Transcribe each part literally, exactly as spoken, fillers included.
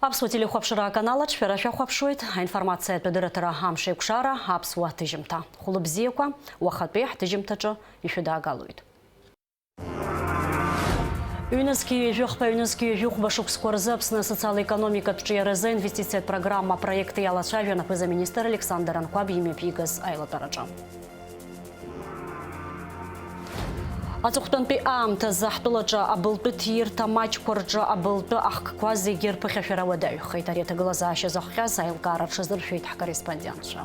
Аԥсуа телехәаԥшра аканал аҿы шәара шәахәаԥшуеит. Аинформациатә адырраҭара Амшеикәшара, аԥсуа ҭыжьымҭа. Хәлыбзиақәа, уахатәи ҳҭыжьымҭаҿы ишәыдаагалоит. Ҩнызқьи ҩажәи хԥа, ҩнызқьи ҩажәи хәба шықәсқәа рзы Аԥсны асоциал-економикатә ҿиаразы аинвестициатә программа апроект иалацәажәан аԥыза-министр Александр Анқәаб имҩаԥигаз аилатәараҿы. Аҵыхәтәантәи аамҭазы ҳтәылаҿы абылтәы ҭиирҭа маҷқәа рҿы абылтәы ахкқәа зегьы рԥыхьашәара уадаҩхеит. Ари аҭагылазаашьа зыхҟьаз аилкаара рҽазыршәеит ҳкорреспондентцәа.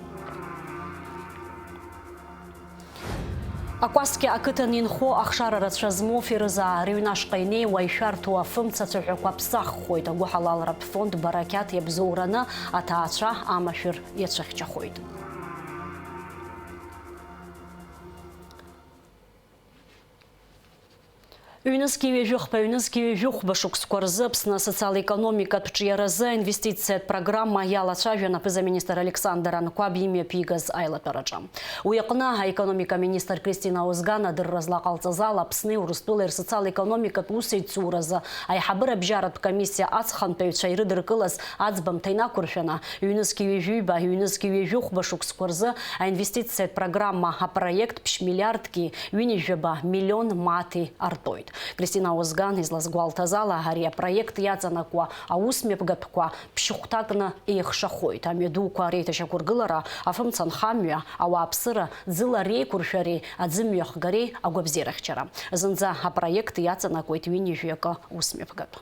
Акәасқьа ақыҭан инхо ахшара рацәа змоу Ферызаа рыҩнашҟа инеиуа ишәарҭоу афымца ацәаҳәақәа ԥсаххоит. Агәыҳалалратә фонд Барақьаҭ иабзоураны аҭаацәа амашәыр иацәыхьчахоит. Ҩнызқьи ҩажәи хԥа, ҩнызқьи ҩажәи хәба шықәсқәа рзы Аԥсны асоциал-економикатә ҿиаразы аинвестициатә программа иалацәажәан аԥыза-министр Александр Анқәаб имҩаԥигаз аилатәараҿы. Уи аҟны аекономика министр Кристина Озган адырра злаҟалҵаз ала Аԥсни Урыстәылеи рсоциал-економикатә усеицуразы аиҳабыра бжьаратә комиссиа аҵхантәаҩцәа ирыдыркылаз аӡбамҭа инақәыршәаны, ҩнызқьи ҩажәи ҩба, ҩнызқьи ҩажәи хәба шықәсқәа рзы аинвестициатә программа апроект ԥшь миллиардки ҩынҩажәаба миллион мааҭи артоит. Кристина Озган излазгәалҭаз ала, ари апроект иаҵанакуа аусмҩаԥгатәқәа ԥшьыхәҭакны еихшахоит. Амҩадуқәа реиҭашьақәыргылара, афымца анхамҩа, ауааԥсыра, ӡыла реиқәыршәареи аӡымҩахгареи агәабзиарахьчара. Зынӡа апроект иаҵанакуеит ҩынҩажәи акы усмҩаԥгатә.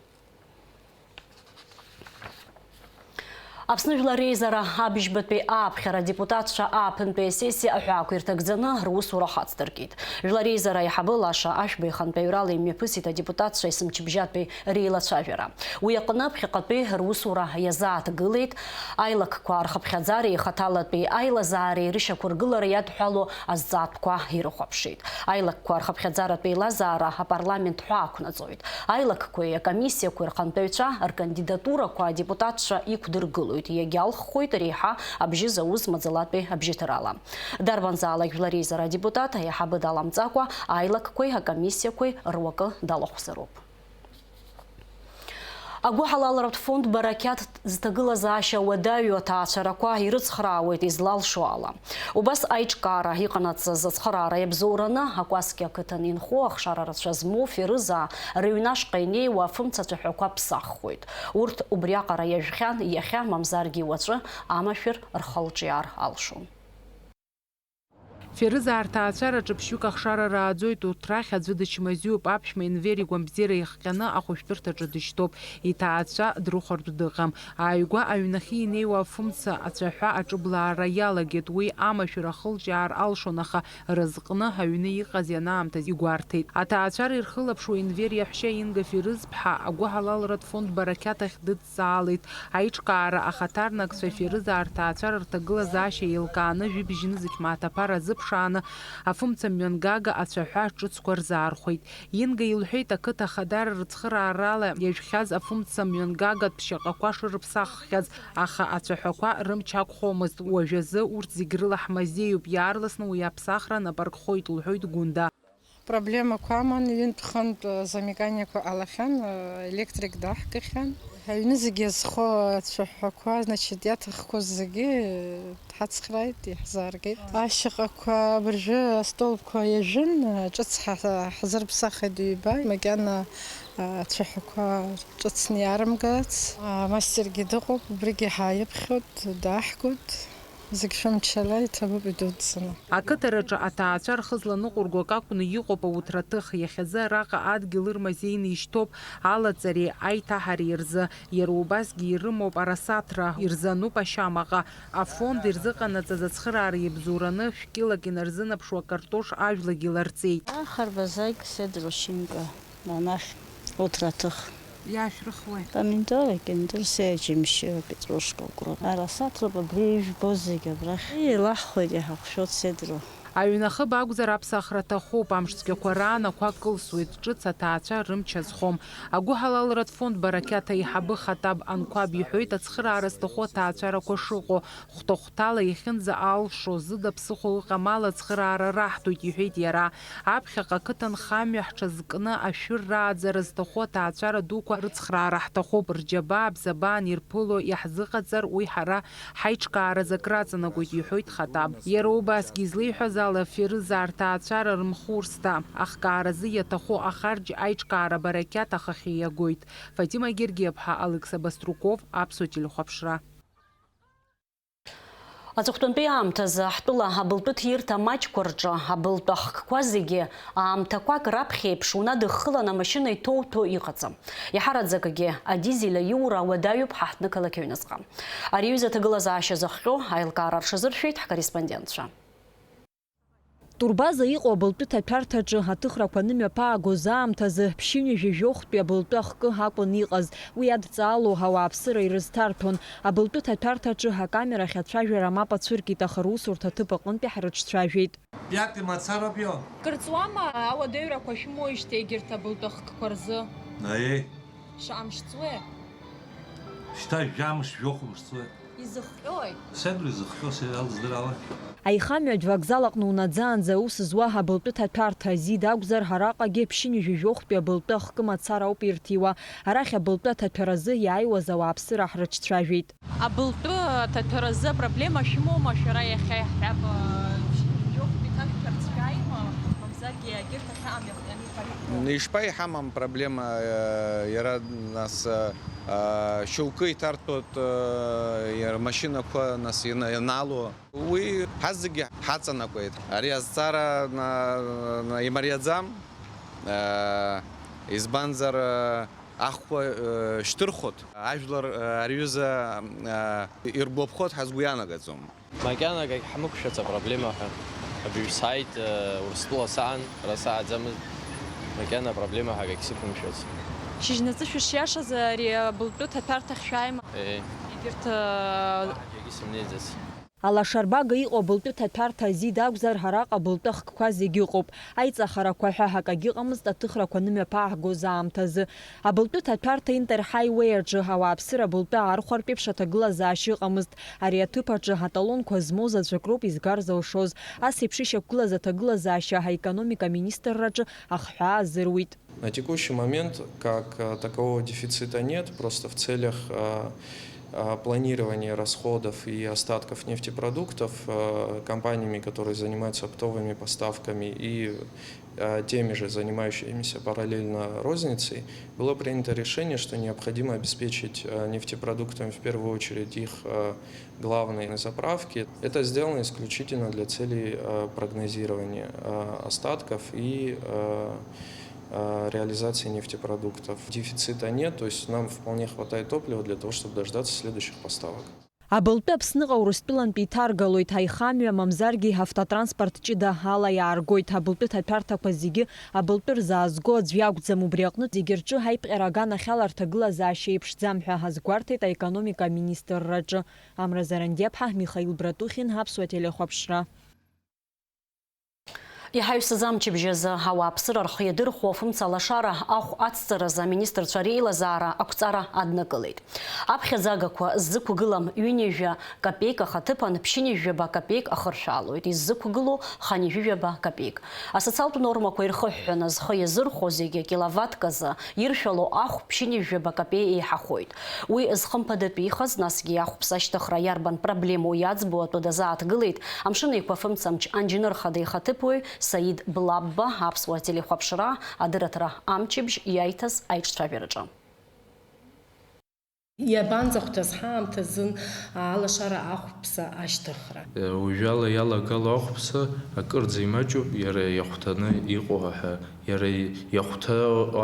Аԥсны Жәлар Реизара абыжьбатәи ааԥхьара адепутатцәа ааԥынтәи асессиа аҳәаақәа ирҭагӡаны русура хацдыркит. Жәлар Реизара аиҳабы Лаша Ашәба ихантәаҩрала имҩаԥысит адепутатцәа есымчыбжьатәи реилацәажәара. Уи аҟны ԥхьаҟатәи русура иазааҭгылеит, аилакқәа рхыԥхьаӡареи ихаҭалатәи аилазаареи рышьақәыргылара иадҳәало азҵаатәқәа ирыхәаԥшит. Аилакқәа рхыԥхьаӡаратә еилазаара апарламент ҳәаақәнаҵоит. Аилакқәеи акомиссиақәеи рхантәаҩцәа ркандидатурақәа адепутатцәа иқәдыргылоит, иагьалххоит реиҳа абжьы зауз маӡалатәи абжьыҭрала. Дарбанзаалак Жәлар Реизара адепутат аиҳабы даламҵакәа аилакқәеи акомиссиақәеи руакы далахәзароуп. Агәыҳалалратә фонд Барақьаҭ зҭагылазаашьа уадаҩу аҭаацәарақәа ирыцхраауеит излалшо ала. Убас аиҿкаара иҟанаҵаз ацхыраара иабзоураны, Акәасқьа ақыҭан инхо ахшара рацәа змоу Ферызаа рыҩнашҟа инеиуа афымца ацәаҳәақәа ԥсаххоит. Урҭ убриаҟара иажәхьан, иахьа, мамзаргьы уаҵәы амашәыр рхылҿиаар алшон. Ферызаа рҭаацәараҿы ԥшьҩык ахшара рааӡоит, урҭ рахь аӡәы дычмазаҩуп, аԥшәма Енвер игәамбзиара иахҟьаны ахәышәтәырҭаҿы дышьҭоуп, иҭаацәа дрыхәартә дыҟам. Ааигәа аҩнахьы инеиуа афымца ацәаҳәа аҿыблаара иалагеит, уи амашәыр ахылҿиаар алшон, аха разҟны аҩны иҟаз ианаамҭаз игәарҭеит. Аҭаацәара ирхылаԥшуа Енвер иаҳәшьа Инга Ферызԥҳа агәыҳалалратә фонд Барақьаҭ ахь дыдҵаалеит. Аиҿкаара ахаҭарнакцәа Ферызаа рҭаацәара рҭагылазаашьа еилкааны жәибжь нызқь мааҭ аԥара азыԥшааны, афымца мҩангага ацәаҳәа ҿыцқәа рзаархәеит. Инга илҳәеит, ақыҭа ахадара рыцхыраарала иажәхьаз афымца мҩангагатә ԥшьаҟақәа шырыԥсаххьаз, аха ацәаҳәақәа рымч ақәхомызт. Уажәазы урҭ зегь рыла ҳмазеиуп, иаарласны уи аԥсахра нап аркхоит, лҳәоит Гәында. Проблемақәа аман, ҩынтә-хынтә замыканиақәа ҟалахьан, електрик даҳкахьан. Аҩны зегьы иазхо ацәаҳәақәа, значит, иаҭахқәоз зегьы дҳацхрааит, иаҳзааргеит. Ашьаҟақәа абыржәы астолбқәа иажәын, ҿыц ҳа-, ҳзырԥсахит ҩба, макьана ацәаҳәақәа ҿыцны иаарымгац. Амастергьы дыҟоуп, убригьы ҳааиԥхьоит, дааҳгоит. Зегь шәымчала иҭабуп идуӡӡаны. Ақыҭараҿы аҭаацәа рхы зланыҟәырго акакәны иҟоуп ауҭраҭых. Иахьазы араҟа адгьыл ырмазеины ишьҭоуп алаҵареи аиҭаҳареи рзы. Иара убасгьы ирымоуп арасаҭра, ирзануп ашьамаҟа. Афонд ирзыҟанаҵаз ацхыраара иабзоураны шәкьылак инарзынаԥшуа картош ажәлагьы ларҵеит. Ахарбазаик седрушинка. Анахь уҭраҭых. Иаашәрыхуеи? Помидоры, кьындыр, сеиа џьымшьы, петрушка, укроп. Арасаҭроуп абри ижәбо зегь абрахь. Еилаҳхуеит, иҳахәшәоит седру. Аҩнахыб акәзар аԥсахра аҭахуп, амш цәгьақәа раан ақәа кылсуеит, ҿыц аҭаацәа рымч азхом. Агәыҳалалратә фонд Барақьаҭ аиҳабы Хатаб Анқәаб иҳәоит, ацхыраара зҭаху аҭаацәарақәа шыҟоу, хәҭа-хәҭала иахьынӡаалшо зыда ԥсыхәа ыҟам ала ацхыраара раҳҭоит, иҳәеит иара. Аԥхьаҟа ақыҭанхамҩа ҳҽазкны ашәыр рааӡара зҭаху аҭаацәара дуқәа рыцхраара ҳҭахуп, рџьабаа бзабаан ирԥыло иаҳзыҟаҵар, уи ҳара ҳаиҿкааразы акраҵанакуеит, иҳәоит Хатаб. Иара убасгьы излеиҳәаз ала, Ферызаа рҭаацәара рымхурсҭа ахкааразы иаҭаху ахарџь аиҿкаара Барақьаҭ ахахьы иагоит. Фатима Гергиаԥҳа, Алықьса Баструков, Аԥсуа телехәаԥшра. Аҵыхәтәантәи аамҭазы ҳтәыла абылтәы ҭирҭа маҷқәа рҿы абылтәы ахкқәа зегьы аамҭақәак раԥхьа еиԥш унадыххылан амашьына иҭоуҭәо иҟаӡам. Иҳараӡакгьы адизель аиура уадаҩуп ҳаҳҭнықалақь аҩныҵҟа. Ари аҩыза аҭагылазаашьа зыхҟьо аилкаара рҽазыршәеит ҳкорреспондентцәа. Турбаза иҟоу абылтәы ҭаҭәарҭаҿы аҭыхрақәа анымҩаԥаагоз аамҭазы ԥшьынҩажәи жәохәтәи абылтәы ахкы акәын иҟаз. Уи адҵаалоу ауааԥсыра ирызҭарҭәон. Абылтәы ҭаҭәарҭаҿы акамерахь ацәажәара мап ацәыркит, аха русурҭа аҭыԥ аҟынтәи ҳрыҿцәажәеит. Пятый мацароуп ио. Кыр ҵуама ауадаҩрақәа шәымоуижьҭеи егьырҭ абылтәы ахкқәа рзы? Аиеи. Шаҟа мш ҵуеи? Шьҭа жәамш, жәохә мш ҵуеит. Изыхҟьои? Сабри изыхҟьо, сара иалыздыраауа. Аихамҩатә вокзал аҟны унаӡаанӡа аус зуа абылтәы ҭаҭәарҭа Зид акәзар, араҟагьы ԥшьынҩажәи жәохәтәи абылтәы ахкы мацара ауп ирҭиуа. Арахь абылтәы аҭаҭәаразы иааиуаз ауааԥсыра ҳрыҿцәажәеит. Абылтәы аҭаҭәаразы апроблема шәымоума шәара иахьа иаҳҳәап, ԥшьынҩажәи жәохәтәи ҭашәҭәарц шәааима, мамзаргьы егьырҭ ахьаамҩахҟьаны иҟарҵо? Ишԥаиҳамам проблема, э, иара нас, э, э, шьоукы иҭарҭәоит, э, иара машьынақәа нас иана-, ианаало. Уи ҳазегьы ҳаҵанакуеит. Ари азҵаара на-, на-, имариаӡам, э, избанзар, э, ахқәа, э, шьҭырхуеит. Ажәлар, э, ари аҩыза, э, иргәаԥхоит ҳәа сгәы ианагаӡом. Макьана акагь ҳмықәшәац апроблема ҳәа. Абыжә сааит, э, Урыстәыла саан, ара сааӡамызт. Макьана апроблема ҳәа акагь сықәымшәац. Шьыжьнаҵы шәышиашаз ари абылтәы ҭаҭәарҭахь шәааима? Ээ. Егьырҭ, э, Уаҳа акгьы сымнеиӡац. Алашарбага иҟоу абылтәы ҭаҭәарҭа Зид акәзар, араҟа абылтәы ахкқәа зегьы ыҟоуп. Аиҵахарақәа ҳәа акагьы ыҟамызт аҭыхрақәа анымҩаԥаагоз аамҭазы. Абылтәы ҭаҭәарҭа Интерҳаиуеи аҿы ауааԥсыра абылтәы аархәартә еиԥш аҭагылазаашьа ыҟамызт. Ари аҭыԥ аҿы аталонқәа змоу заҵәык роуп изгар зылшоз. Ас еиԥш ишьақәгылаз аҭагылазаашьа аекономика аминистрраҿы ахҳәаа азыруит. На текущий момент как, э, такового дефицита нет, просто в целях, э, э, планирования расходов и остатков нефтепродуктов, э, компаниями, которые занимаются оптовыми поставками, и, э, теми же, занимающимися параллельно розницей, было принято решение, что необходимо обеспечить, э, нефтепродуктами в первую очередь их, э, главные заправки. Это сделано исключительно для целей, э, прогнозирования, э, остатков и, э, э, реализации нефтепродуктов. Дефицита нет, то есть нам вполне хватает топлива для того, чтобы дождаться следующих поставок. Абылтәы Аԥсныҟа Урыстәылантәи иҭаргалоит аихамҩа, мамзаргьы автотранспорт ҷыда ала иааргоит. Абылтәы ҭаҭәарҭақәа зегьы абылтәы рзаазго аӡә иакәӡам, убри аҟнытә зегьы рҿы аиԥҟьара аганахьала рҭагылазаашьа еиԥшӡам ҳәа азгәарҭеит аекономика аминистрраҿы. Амра Зарандиаԥҳа, Михаил Братухин, Аԥсуа телехәаԥшра. Иҳаҩсыз амчыбжь азы ауааԥсыра рхы иадырхәо афымца лашара ахә ацҵаразы аминистрцәа реилазаара ақәҵара аднакылеит. Аԥхьаӡагақәа ззықәгылам ҩынҩажәа капеик ахаҭыԥан ԥшьынҩажәаба капеик ахыршәаалоит, иззықәгылоу ханҩажәижәаба капеик. Асоциалтә нормақәа ирхыҳәҳәаны зхы иазырхәо зегьы киловаттказы иршәало ахә ԥшьынҩажәаба капеи еиҳахоит. Уи зхымԥадатәихаз, насгьы ахәԥса ашьҭыхра иарбан проблемоу иаӡбо атәы дазааҭгылеит Амшын Еиқәа афымцамч анџьныр хада ихаҭыԥуаҩ Саид Блабба. Аԥсуа телехәаԥшра адырраҭара амчыбжь иаиҭаз аиҿцәажәараҿы. Иабанӡахәҭаз ҳаамҭазын алашара ахәԥса ашьҭыхра? Уажәала иалагало ахәԥса акырӡа имаҷуп, иара иахәҭаны иҟоу ҳәа. Иара иахәҭа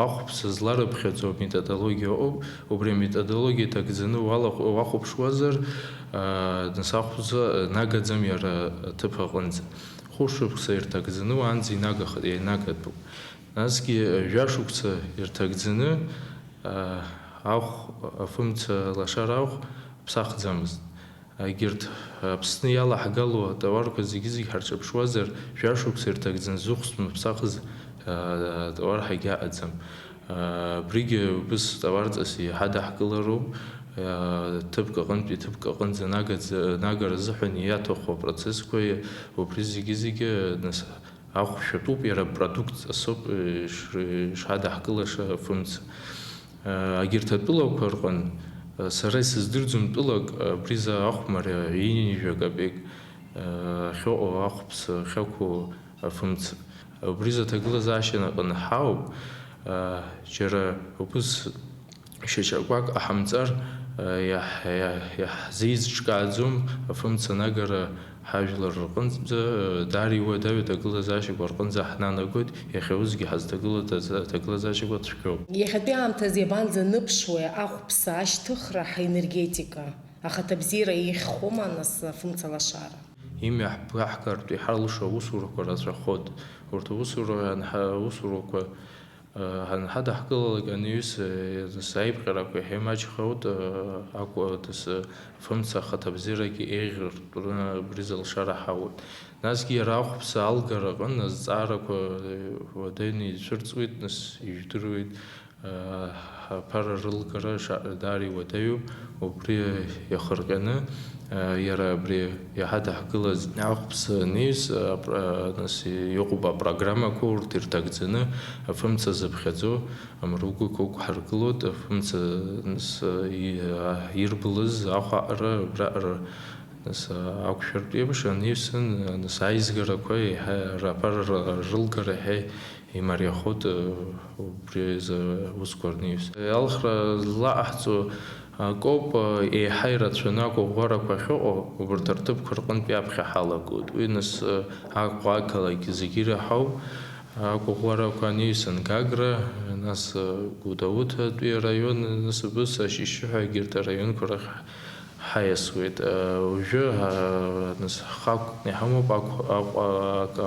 ахәԥса зларыԥхьаӡо аметодологиа ыҟоуп, убри аметодологиа иҭагӡаны уалахә-, уахәаԥшуазар, аа, нас ахәԥса нагаӡам иара аҭыԥ аҟынӡа. Хәышықәса ирҭагӡаны уаанӡа инагахеит, ианагатәуп. Насгьы жәашықәса ирҭагӡаны, аа, ахә, афымца лашара ахә ԥсахӡамызт. Егьырҭ Аԥсны иалаҳгало атауарқәа зегьы-зегь ҳарҿаԥшуазар, жәашықәса ирҭагӡаны зыхәс мыԥсахыз, а, атауар ҳагьаҟаӡам. А, абригьы убыс тауарҵас иҳадаҳкылароуп. А, ҭыԥк аҟынтәи ҭыԥк аҟынӡа нагаӡа-, нагара азыҳәан иаҭаху апроцессқәа, убри зегьы-зегьы, нас, ахәшә атәуп, иара продукт ҵасоуп, иш-, ишҳадаҳкылаша афымца. Егьырҭ атәылақәа рҟын, сара исыздырӡом тәылак, абриза ахәмарра ҩынҩажәа капек ахьыҟоу ахәԥса ахьақәу афымца. Убриза аҭагылазаашьа наҟ-наҳауп, џьара убыс шьаҿақәак ҟаҳамҵар, иаҳ-, иаҳ-, иаҳзеиҿкааӡом афымца анагара. Ҳажәлар рҟынӡа даара иуадаҩу аҭагылазаашьақәа рҟынӡа ҳнанагоит, иахьа усгьы ҳазҭагылоу аҭагылазаашьақәа цәгьоуп. Иахьатәи аамҭазы иабанӡаныԥшуеи ахәԥса ашьҭыхра, ҳаенергетика, ахаҭабзиара еиӷьхома, нас, афымца лашара? Имҩаҳбаҳгартә иҳалшо аусурақәа рацәахоит. Урҭ аусура анҳа-, аусурақәа Ҳанҳадаҳкылалак анаҩс, нас, аиԥҟьарақәа иаҳа имаҷхауеит, акәу, нас, афымца ахаҭабзиарагьы еиӷьыртәраны абри залшара ҳауеит. Насгьы иара ахәԥса алгара аҟын азҵаарақәа уадаҩны ицәырҵуеит, нас, ижәдыруеит, аԥара рылгара ша-, даара иуадаҩуп. Убри иахырҟьаны, иара абри иҳадаҳкылаз ахәԥса анаҩс, апр-, нас, иҟоуп апрограммақәа, урҭ ирҭагӡаны, афымца зыԥхьаӡо амругәқәа ықәҳаргылоит, афымца, нас, и-, ирбылыз ахә аҟара, абраҟара, нас, ақәшәартә еиԥш анаҩсан, нас, аизгарақәа еиҳа раԥара рылгара еиҳа имариахоит, э, убри азы аусқәа рнаҩс. Алхра злаҟаҳҵо акоуп, э, еиҳа ирацәаны ақәыӷәӷәарақәа ахьыҟоу, убарҭ рҭыԥқәа рҟынтә иаԥхьа ҳалагоит. Уи нас, э, Аҟәа ақалақь зегьы ираҳауп. Акәыӷәӷәарақәа анаҩсан Гагра, нас, э, Гәдоуҭатәи араион, нас, абыс, Ашьшьыҳәа, егьырҭ араионқәа рахь ҳаиасуеит. Уажәы, а, нас, ҳхы ақәкны иҳамоуп ақә-, Аҟәа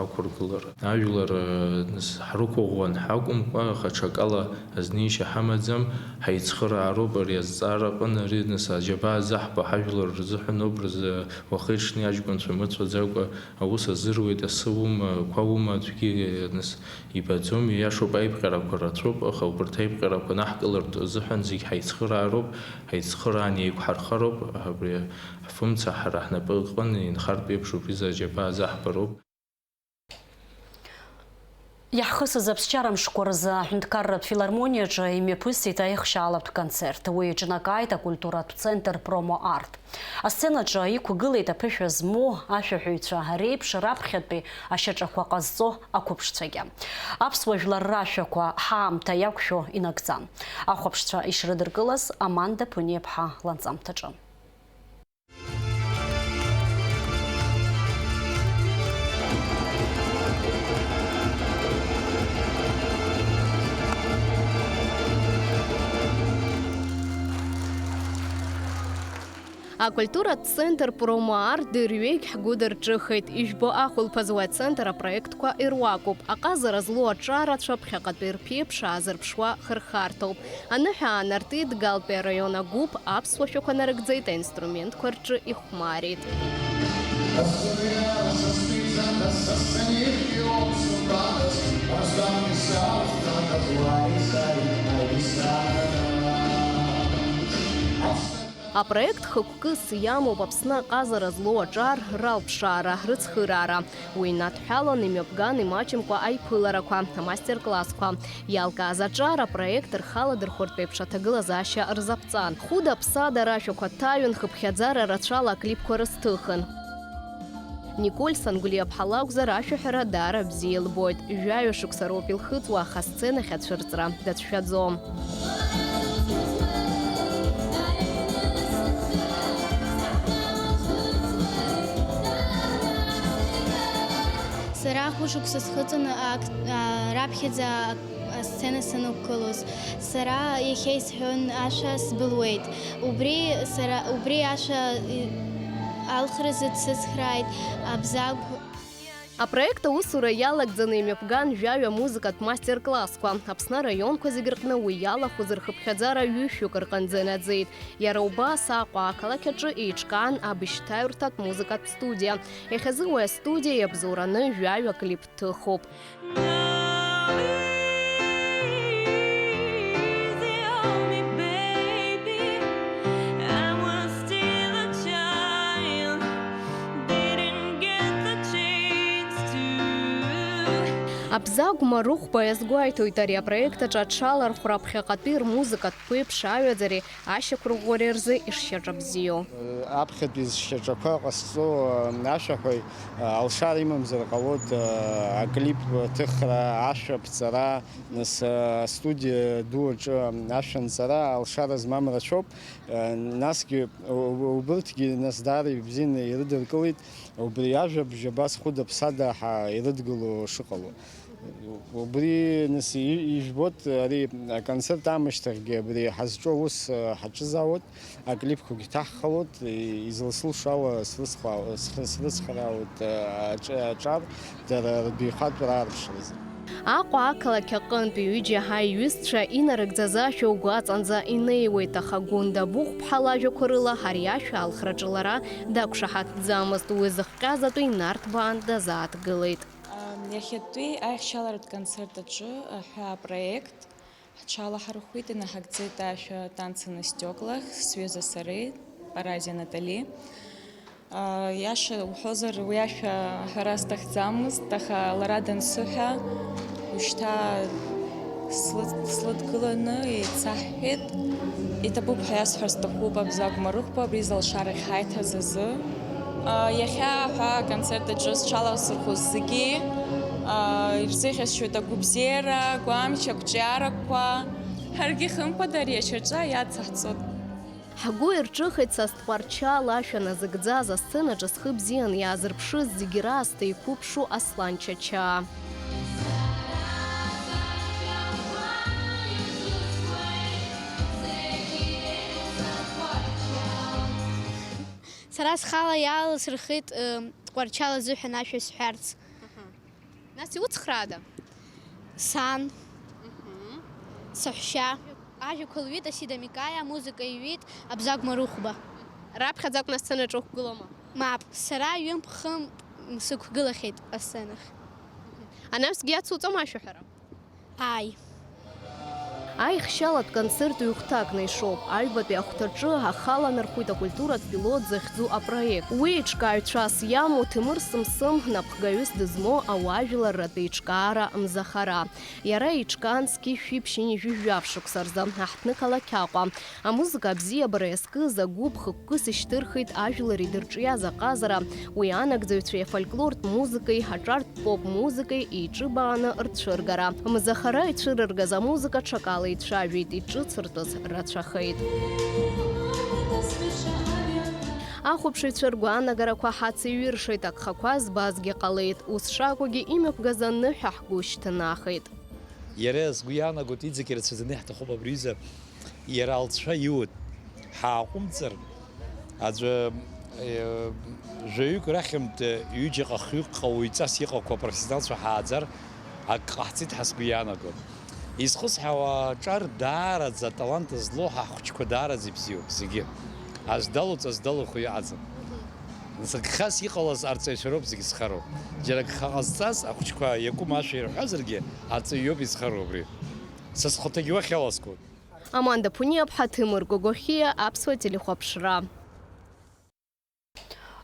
ақәыргылара. Ажәлар, а, нас, ҳрықәыӷәӷәан ҳакәымкәа, аха ҽакала азнеишьа ҳамаӡам, ҳаицхыраароуп ари азҵаара аҟны, ари, нас, аџьабаа заҳба ҳажәлар рзыҳәаноуп, рзы уахи-ҽни аҷкәынцәа мыцәаӡакәа аус азыруеит, асы ума, қәа ума, аӡәгьы, нас, ибаӡом, ииашоуп, аиԥҟьарақәа рацәоуп, аха убарҭ аиԥҟьарақәа наҳкылартә азыҳәан зегь ҳаицхыраароуп, ҳаицхыраан еиқәҳархароуп, абри ҳфымца ҳара ҳнапы аҟны инхартә еиԥш убри заџьабаа заҳбароуп. Иаҳхысыз аԥсшьара мшқәа рзы аҳәынҭқарратә филармониаҿы имҩаԥысит аихшьаалатә концерт. Уи иҿнакааит акультуратә центр Промо Арт. Асценаҿы иқәгылеит аԥышәа змоу ашәаҳәаҩцәа реиԥш раԥхьатәи ашьаҿақәа ҟазҵо ақәыԥшцәагьы. Аԥсуа жәлар рашәақәа ҳаамҭа иақәшәо инагӡан. Ахәаԥшцәа ишрыдыркылаз Аманда Ԥуниаԥҳа ланҵамҭаҿы. Акультуратә центр Промо Арт дырҩегь ҳгәы дырҿыхеит. Ижәбо ахәылԥаз уи ацентр апроектқәа ируакуп. Аҟазара злоу аҿарацәа ԥхьаҟатәи рԥеиԥш аазырԥшуа хырхарҭоуп. Аныҳәа аанартит, Галтәи араион агәыԥ аԥсуа шәақәа нарыгӡеит, аинструментқәа рҿы ихәмарит. Апроект хықәкыс иамоуп Аԥсны аҟазара злоу аҿар ралԥшаара, рыцхыраара. Уи инадҳәалан, имҩаԥган имаҷымкәа аиԥыларақәа, амастер-классқәа. Иалкааз аҿар апроект рхала дырхәыртә еиԥш аҭагылазаашьа рзаԥҵан. Хәыда-ԥсада рашәақәа ҭаҩын, хыԥхьаӡара рацәала аклипқәа рызҭыхын. Николь Сангәлиаԥҳа лакәзар, ашәаҳәара даара бзиа илбоит. Жәаҩа шықәса роуп илхыҵуа, аха асценахь ацәырҵра дацәшәаӡом. Сара хәышықәса схыҵын, ак-, а, раԥхьаӡа асцена санықәгылоз. Сара иахьа исҳәон, ашәа сбылуеит. Убри сара, убри ашәа, и-, алхразы дсыцхрааит Абзагә. Апроект аусура иалагӡаны имҩаԥган жәаҩа музыкатә мастер-классқәа. Аԥсны араионқәа зегьы рҟны уи иалахәыз рхыԥхьаӡара ҩышәҩык рҟынӡа инаӡеит. Иара убас Аҟәа ақалақь аҿы еиҿкаан абжьҭаҩрҭатә музыкатә студиа. Иахьазы уи астудиа иабзоураны жәаҩа клип ҭыхуп. Абзагә Марыхәба иазгәеиҭоит, ари апроект аҿы аҽалархәра ԥхьаҟатәи рмузыкатә қәеиԥш аҩаӡареи ашьақәырӷәӷәареи рзы ишшьаҿа бзиоу. Аԥхьатәи зшьаҿақәа ҟазҵо ашәаҳәаҩ алшара имамзар ҟалоит, аклип ҭыхра, ашәа ԥҵара, нас астудиа ду аҿы ашәа нҵара алшара змам рацәоуп. Насгьы убырҭгьы нас даара ибзианы ирыдыркылеит, убри ажәабжь абас хәыда-ԥсада ҳа ирыдгыло шыҟало. Убри, нас, и-, ижәбоит, ари аконцерт аамышьҭахьгьы абри ҳазҿу аус, э, ҳаҿызаауеит, аклипқәагьы ҭаҳхалоит, и-, изылсылшо ала срыцхраауеит, э, аҿ-, аҿар дара рбаҩхатәра аарԥшразы. Аҟәа ақалақь аҟынтә ҩыџьа ҳаиҩызцәа инарыгӡаз ашәа угәаҵанӡа инеиуеит, аха Гәында Быхәԥҳа лажәақәа рыла ари ашәа алхраҿы лара дақәшаҳаҭӡамызт, уи зыхҟьаз атәы инарҭбаан дазааҭгылеит. Иахьатәи аихшьаларатә концерт аҿы аҳәаа апроект ҳҽалаҳархәит, инаҳагӡеит ашәа Танцы на стёклах, сҩыза сареи, Паразиа Натали. Иаша уҳәозар, уи ашәа аҳәара сҭахӡамызт, аха лара дансыҳәа, ушьҭа слыд-, слыдгыланы еицаҳҳәеит. Иҭабуп ҳәа иасҳәар сҭахуп Абзагә Марыхәба абри залшарахь ҳаиҭаз азы. Иахьа ҳәа аконцерт аҿы сҽаласырхәыз зегьы ирзыӷьасшьоит агәабзиара, агәамч, ақәҿиарақәа. Ҳаргьы хымԥада ари ашьаҿа иацаҳҵоит. Ҳгәы ирҿыхеит са стҟәарчал ашәа назыгӡаз, асценаҿы схы бзиан иаазырԥшыз зегьы раасҭа иқәыԥшу Аслан Чачаа. Сара схала иааласырхеит, ы, Тҟәарчал азыҳәан ашәа сҳәарц. Аҳа. Нас иуцхраада? Сан. Мгм. Саҳәшьа. Ажәақәа лҩит Асида Микаиа, амузыка иҩит Абзагә Марыхәба. Раԥхьаӡа акәны асценаҿы уқәгылома? Мап, сара ҩымԥ-хымԥ сықәгылахьеит асценахь. Анаҩсгьы иацуҵома ашәаҳәара? Ааи. Аихшьалатә концерт ҩ-хәҭакны ишоуп. Аҩбатәи ахәҭаҿы ахала нархәит акультуратә пилот захьӡу апроект. Уи еиҿкааҩцәас иамоу Ҭемыр Сымсым, напхгаҩыс дызмоу ауаажәларратә еиҿкаара Мзахара. Иара еиҿкаан зқьи жәшәи ԥшьынҩажәи жәаф шықәса рзы, аҳҭнықалақь Аҟәа. Амузыка абзиабара иазкыз агәыԥ хықәкыс ишьҭырхит ажәлар идырҿиаз аҟазара, уи анагӡаҩцәеи афольклортә музыкеи, аҿартә поп музыкеи еиҿыбааны рцәыргара. Мзахара ицәырыргаз амузыка ҽакала ицәажәеит, иҿыцыртәыз рацәахеит. Ахәаԥшыҩцәа ргәаанагарақәа ҳацеиҩыршеит, агхақәа збазгьы ҟалеит, ус шакәугьы имҩаԥгаз аныҳәа ҳгәы шьҭнахит. Иара сгәы иаанагоит, иҵегь ирацәаӡаны иаҳҭахуп абри аҩыза. Иара алҵшәа иуит. Ҳааҟәымҵыр, аӡәы, э, жәаҩык рахьынтә ҩыџьаҟа, хҩыкҟа уаҩҵас иҟақәоу апрофессионалцәа ҳааӡар, ак ҟаҳҵеит ҳәа сгәы иаанагоит. Изхысҳәаауа аҿар даараӡа аталант злоу ҳа ҳхәыҷқәа даараӡа ибзиоуп зегьы. Аӡә далоуҵаз далахәу иҟаӡам. Нас агхас иҟалаз арҵаҩцәа роуп зегьы зхароу. Џьара агха ҟазҵаз ахәыҷқәа иакәым ашәа ирҳәазаргьы, арҵаҩ иоуп изхароу абри. Са схаҭагьы уахь иаласгоит. Аманда Ԥуниаԥҳа, Ҭемыр Гогохиа, Аԥсуа телехәаԥшра.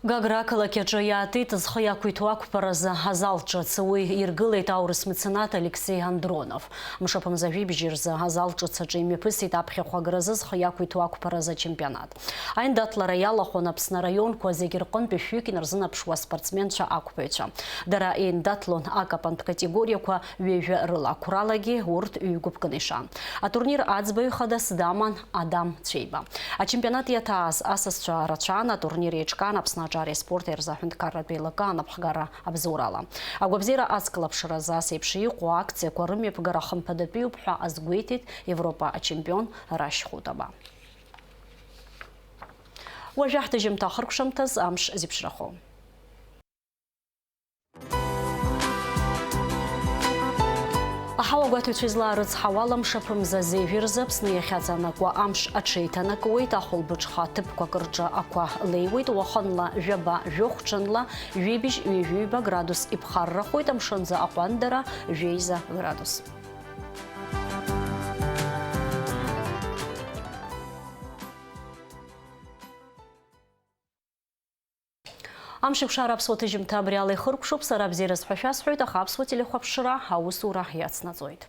Гагра ақалақь аҿы иаатит зхы иақәиҭу ақәԥаразы азал ҿыц. Уи иргылеит аурыс меценат Алексеи Андронов. Мшаԥымза жәибжь рзы азал ҿыц аҿы имҩаԥысит аԥхьахә агразы зхы иақәиҭу ақәԥаразы ачемпионат. Аиндаҭлара иалахәын Аԥсны араионқәа зегьы рҟынтәи шәҩык инарзынаԥшуа аспортсменцәа, ақәԥаҩцәа. Дара еиндаҭлон акапантә категориақәа ҩажәа рыла, қәралагьы урҭ ҩ-гәыԥкны ишан. Атурнир аӡбаҩ хадас даман Адам Цәеиба. Ачемпионат иаҭааз асасцәа рацәан, атурнир еиҿкаан Аԥсны аҿареи аспорти рзы аҳәынҭқарратә еилакы анапхгара абзоурала. Агәабзиара ацклаԥшразы ас еиԥш иҟоу акциақәа рымҩаԥгара хымԥадатәиуп ҳәа азгәеиҭеит Европа ачемпион Рашь Хутаба. Уажәы ҳҭыжьымҭа ахыркәшамҭаз амш зеиԥшрахо. Аҭыҩцәа излаарыцҳауа ала, мшаԥымза зежәи рзы Аԥсны иахьаҵанакуа амш аҽеиҭанакуеит, ахәылбыҽха ҭыԥқәак рҿы ақәа леиуеит, уахынла жәаба, жәохә, ҽынла ҩыбжь, ҩажәи ҩба градус иԥхаррахоит, амшынӡы аҟәандара жәеиза градус. Амшеикәшара аԥсуа ҭыжьымҭа абри ала ихыркәшоуп, сара абзиараз ҳәа шәасҳәоит, аха аԥсуа телехәаԥшра аусура иацнаҵоит.